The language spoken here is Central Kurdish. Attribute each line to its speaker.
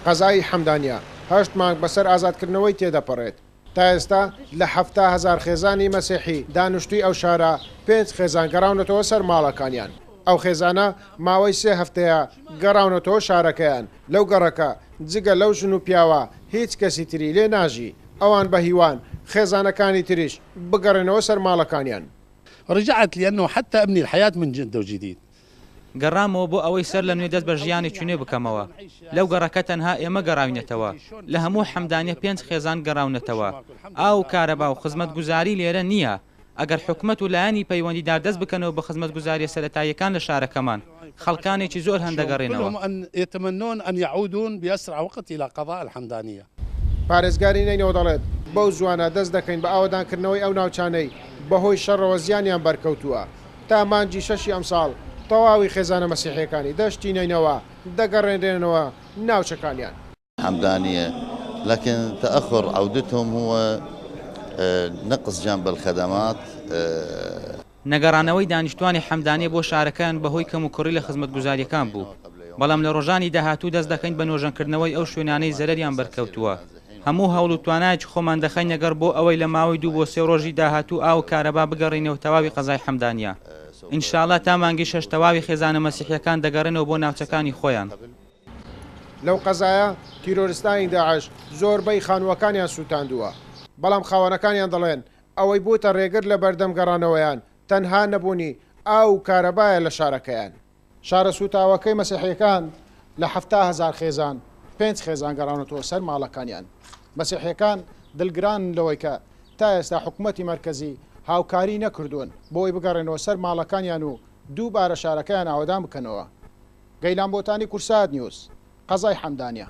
Speaker 1: قەزای حەمدانیە هەشت مانگ بەسەر ئازادکردنەوەی تێدەپەڕێت، تا ئێستا لە 70,000 خێزانی مەسیحی دانیشتووی ئەو شارە پێنج خێزان گەڕاونەتەوە سەر ماڵەکانیان. ئەو خێزانە ماوەی سێ هەفتەیە گەڕاونەتەوە شارەکەیان، لەو گەڕەکە جگە لەو ژن و پیاوە هیچ کەسی تری لێ ناژی، ئەوان بە هیوان خێزانەکانی تریش بگەڕێنەوە سەر ماڵەکانیان.
Speaker 2: رجعت لأنه حتى أبني الحياة من جد وجديد.
Speaker 3: گەڕامەوە بۆ ئەوەی سەر لە نوێ دەست بە ژیانێکی نوێ بکەمەوە. لەو گەڕەکە تەنها ئێمە گەڕاوینەتەوە. لە هەموو حەمدانیە پێنج خێزان گەڕاونەتەوە. ئاو و کارەبا و خزمەتگوزاری لێرە نییە. ئەگەر حکومەت و لایەنی پەیوەندیدار دەست بکەنەوە بە خزمەتگوزارییە سەرەتاییەکان لە شارەکەمان، خەڵکانێکی زۆر هەن دەگەڕێنەوە.
Speaker 2: يتمنون أن يعودون بأسرع وقت إلى قضاء الحمدانية.
Speaker 1: پارێزگاری نەینەوا دەڵێت، بەو زووانە دەست دەکەین بە ئاوەدانکردنەوەی ئەو ناوچانەی بەهۆی شەڕەوە زیانیان بەرکەوتووە. تا مانگی شەشی ئەمساڵ تەواوی خێزانە مەسیحییەکانی دەشتی نەینەوا دەگەڕێنرێنەوە ناوچەکانیان.
Speaker 4: حمدانية لكن تأخر عودتهم هو نقص جانب الخدمات.
Speaker 3: نەگەڕانەوەی دانیشتوانی حەمدانیە بۆ شارەکەیان بەهۆی کەموکوڕی لە خزمەتگوزارییەکان بوو، بەڵام لە ڕۆژانی داهاتوو دەست دەکەین بە نۆژەنکردنەوەی ئەو شوێنانەی زەرەریان بەرکەوتووە، هەموو هەوڵ و توانایەکی خۆمان دەخەینە گەڕ بۆ ئەوەی لە ماوەی دوو بۆ سێ ڕۆژی داهاتوو ئاو و کارەبا بگەڕێینەوە تەواوی قەزای حەمدانیە. ئینشاڵا تا مانگی شەش تەواوی خێزانە مەسیحییەکان دەگەڕێنەوە بۆ ناوچەکانی خۆیان.
Speaker 1: لەو قەزایە تیرۆرستانی داعش زۆربەی خانووەکانیان سووتاندووە، بەڵام خاوەنەکانیان دەڵێن ئەوەی بووتە رێگر لە بەردەم گەڕانەوەیان تەنها نەبوونی ئاو و کارەبایە لە شارەکەیان. شارە سووتاوەکەی مەسیحییەکان لە 70,000 خێزان، پێنج خێزان گەڕاونەتەوە سەر ماڵەکانیان. مەسیحییەکان دڵگرانن لەوەی کە تا ئێستا حکومەتی مەرکەزی هاوکاری نەکردوون بۆ ئەوەی بگەڕێنەوە سەر ماڵەکانیان و دووبارە شارەکەیان ئاوەدان بکەنەوە. گەیلان بۆتانی، کوردسات نیوز، قەزای حەمدانیە.